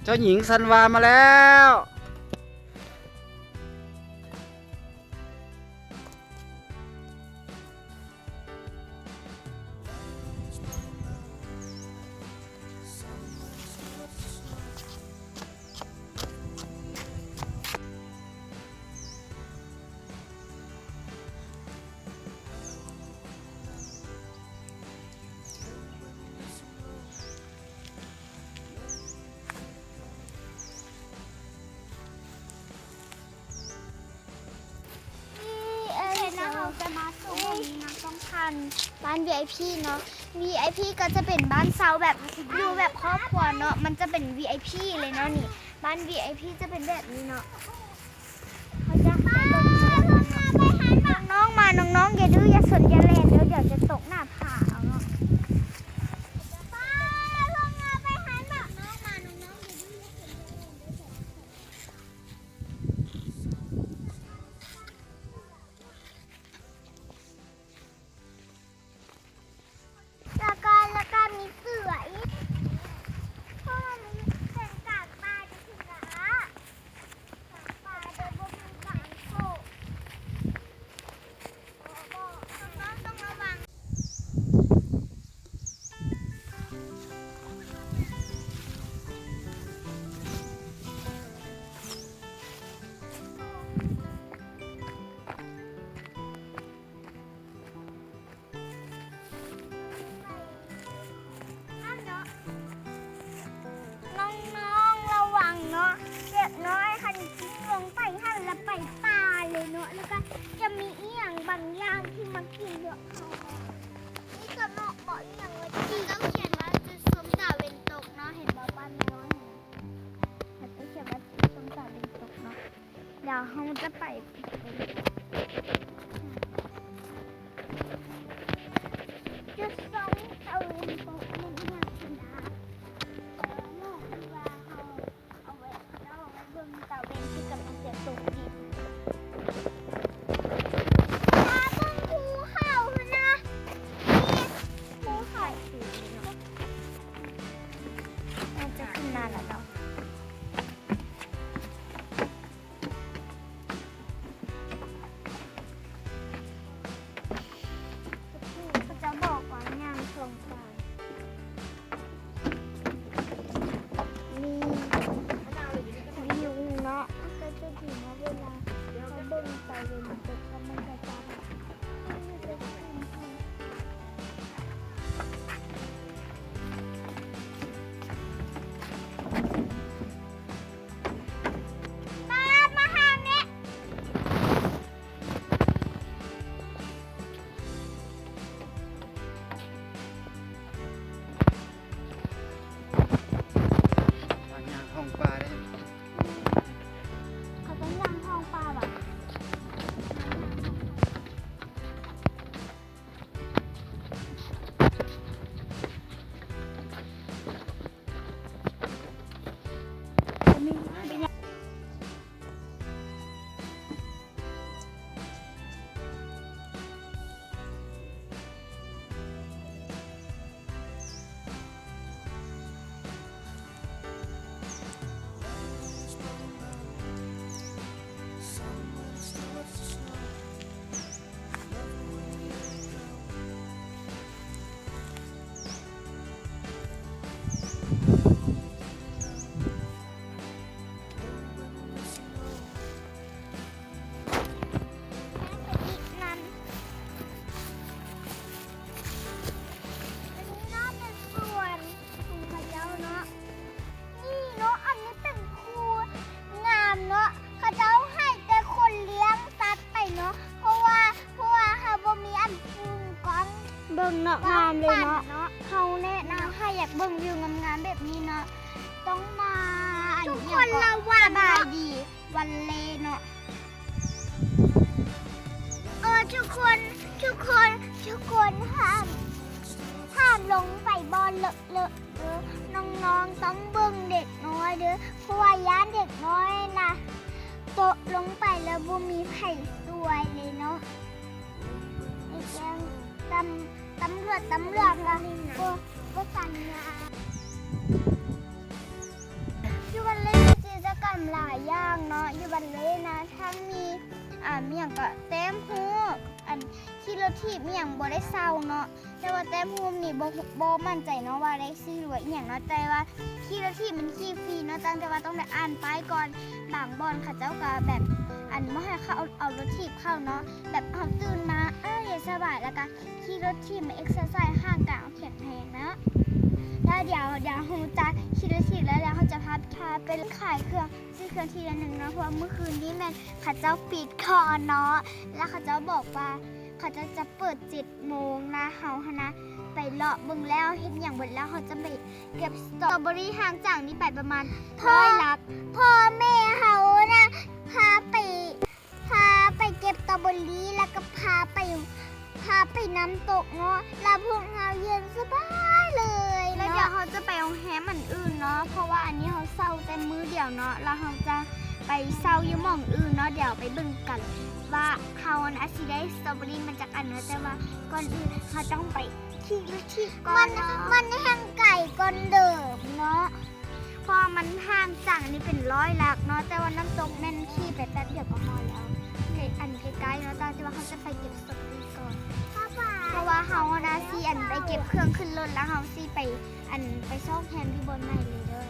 ເຈົ້າຍິງຊັນວາມາແລ້ວ. ນີ້ ເອີ ເຮົາຈະມາສູ່ ນີ້ນະ ຕ້ອງຜ່ານບ້ານ ວີໄອພີ ເນາະ. ວີໄອພີ ກໍຈະເປັນບ້ານເຊົ່າແບບ ຢູ່ແບບຄອບຄົວເນາະ, ມັນຈະເປັນ ວີໄອພີ ເລີຍເນາະ. ນີ້ ບ້ານ ວີໄອພີ ຈະເປັນແບບນີ້ເນາະ. ເຮົາຈະໃຫ້ເບິ່ງເຊືອກມັນເນາະ. ນ້ອງໆ ມາ ນ້ອງໆ ຢ່າດື້ ຢ່າສົນ ຢ່າແລ່ນເດີ, ດຽວຈະຕົກໜ້າຜາເອົາເນາະ. ແລ້ວກໍ ແລ້ວກໍມີເສືອອີກ ເພາະວ່າມັນເປັນກາງປ່າຈະເທື່ອ ກາງປ່າໂດຍບໍ່ມີກາງໂຄກ ນ້ອງໆ ຕ້ອງລະວັງ. ນ້ອງໆ ລະວັງເນາະ, ເດັກນ້ອຍຄັນກິ້ງລົງໄປຫັ້ນລະໄປປ່າເລີຍເນາະ, ແລ້ວກະຈະມີອີ່ຫຍັງບາງຢ່າງທີ່ມາກິນພວກເຮົາ. ນີ້ກະເໝາະບໍ່ ອີ່ຫຍັງວ່າ ທີ່ເຂົາຂຽນວ່າຈຸດຊົມຕາເວັນຕົກເນາະ, ເຫັນບໍ່ປ້ານ້ອຍ? ເຂົາຈະຂຽນວ່າຈຸດຊົມຕາເວັນຕົກເນາະ. ດຽວເຮົາຈະໄປ ຈຸດຊົມຕາເວັນຕົກແມ່ນອີ່ຫຍັງຊັ້ນນະ? ເອີ ເນາະ ຄືວ່າເຮົາເອົາໄວ້ ເຮົາເອົາໄວ້ເບິ່ງຕາເວັນທີ່ກຳລັງຈະຕົກດິນ. ພາເບິ່ງພູເຂົາຫັ້ນນະ, ນີ້ພູເຂົາ ອາດຈະຂຶ້ນມາແລ້ວເນາະ. ເບິ່ງວິວງາມໆແບບນີ້ເນາະ ຕ້ອງມາ ອັນ ທຸກຄົນລະວັງເນາະ ສະບາຍດີວັນເລເນາະ. ເອີ ທຸກຄົນ ທຸກຄົນ ທຸກຄົນ ຫ້າມ ຫ້າມລົງໄປບ່ອນເລາະໆເດີ. ນ້ອງໆຕ້ອງເບິ່ງເດັກນ້ອຍເດີ ເພາະວ່າຢ້ານເດັກນ້ອຍນະ ຕົກລົງໄປແລ້ວບໍ່ມີໃຜຊ່ວຍເລີຍເນາະ. ອີກຢ່າງ ຕຳ ຕຳຫຼວດ ຕຳຫຼວດກໍບໍ່ ບໍ່ສັນຍາ. ຢູ່ວັນເລມີກິດຈະກຳຫຼາຍຢ່າງເນາະ ຢູ່ວັນເລນະ ທັງມີ ອ່າ ມີຫຍັງກໍ ແຕ້ມຮູບ ອັນ ຂີ່ລົດຖີບ ມີຫຍັງ ບໍ່ໄດ້ເຊົ່າເນາະ. ແຕ່ວ່າແຕ້ມຮູບນີ້ ບໍ່ ບໍ່ໝັ້ນໃຈເນາະວ່າໄດ້ຊື້ ຫຼືວ່າອີ່ຫຍັງເນາະ ແຕ່ວ່າຂີ່ລົດຖີບມັນຂີ່ຟຣີເນາະ ຕັ້ງແຕ່ວ່າຕ້ອງໄດ້ອ່ານປ້າຍກ່ອນ. ບາງບ່ອນເຂົາເຈົ້າກໍແບບ ອັນ ບໍ່ໃຫ້ເຂົາເອົາ ເອົາລົດຖີບເຂົ້າເນາະ ແບບເຮົາຕື່ນມາ ເອີ ຢາກສະບາຍ ແລ້ວກໍຂີ່ລົດຖີບມາເອັກເຊີໄຊຮ່າງກາຍໃຫ້ແຂງແຮງເນາະ. ແລ້ວດຽວ ດຽວເຮົາຈະຂີ່ລົດຖີບແລ້ວ ແລ້ວເຮົາຈະພາ ພາໄປຂາຍເຄື່ອງ ຊື້ເຄື່ອງທີ່ລະນຶກເນາະ ເພາະວ່າມື້ຄືນນີ້ແມ່ນເຂົາເຈົ້າປິດກ່ອນເນາະ ແລ້ວເຂົາເຈົ້າບອກວ່າເຂົາເຈົ້າຈະເປີດເຈັດໂມງນະ. ເຮົາຫັ້ນນະ ໄປເລາະເບິ່ງແລ້ວ ເຮັດຫຍັງເບິດແລ້ວ ເຮົາຈະໄປເກັບສະຕໍເບີຣີ ຫ່າງຈາກນີ້ໄປປະມານຮ້ອຍຫຼັກ. ພໍ່ແມ່ເຮົານະ ພາໄປ ພາໄປເກັບສະຕໍເບີຣີ ແລ້ວກໍພາໄປ ພາໄປນ້ຳຕົກເນາະ ແລ້ວພວກເຮົາເຢັນສະບາຍເລີຍເນາະ. ແລ້ວດຽວເຮົາຈະໄປໂຮງແຮມອັນອື່ນເນາະ ເພາະວ່າອັນນີ້ເຮົາເຊົ່າແຕ່ມື້ດຽວເນາະ ແລ້ວເຮົາຈະໄປເຊົ່າຢູ່ໝ່ອງອື່ນເນາະ. ດຽວໄປເບິ່ງກັນວ່າເຮົານະຊິໄດ້ສະຕໍເບີຣີມາຈັກອັນເນາະ ແຕ່ວ່າກ່ອນອື່ນເຮົາຕ້ອງໄປ ຂີ່ລົດຖີບກ່ອນເນາະ ມັນແຮ່ງໄກກວ່າເດີມເນາະ ເພາະວ່າມັນຫ່າງຈາກອັນນີ້ເປັນຮ້ອຍຫຼັກເນາະ ແຕ່ວ່ານ້ຳຕົກແມ່ນຂີ່ໄປແປັບດຽວກໍຮອດແລ້ວ ໃນອັນໃກ້ໆເນາະ. ແຕ່ວ່າເຮົາຈະໄປເກັບສະຕໍເບີຣີກ່ອນ ເພາະວ່າເຮົານະຊິອັນໄປເກັບເຄື່ອງຂຶ້ນລົດ ແລ້ວເຮົາຊິໄປອັນໄປຊອກແຮມຢູ່ບ່ອນໃໝ່ເລີຍເດີ.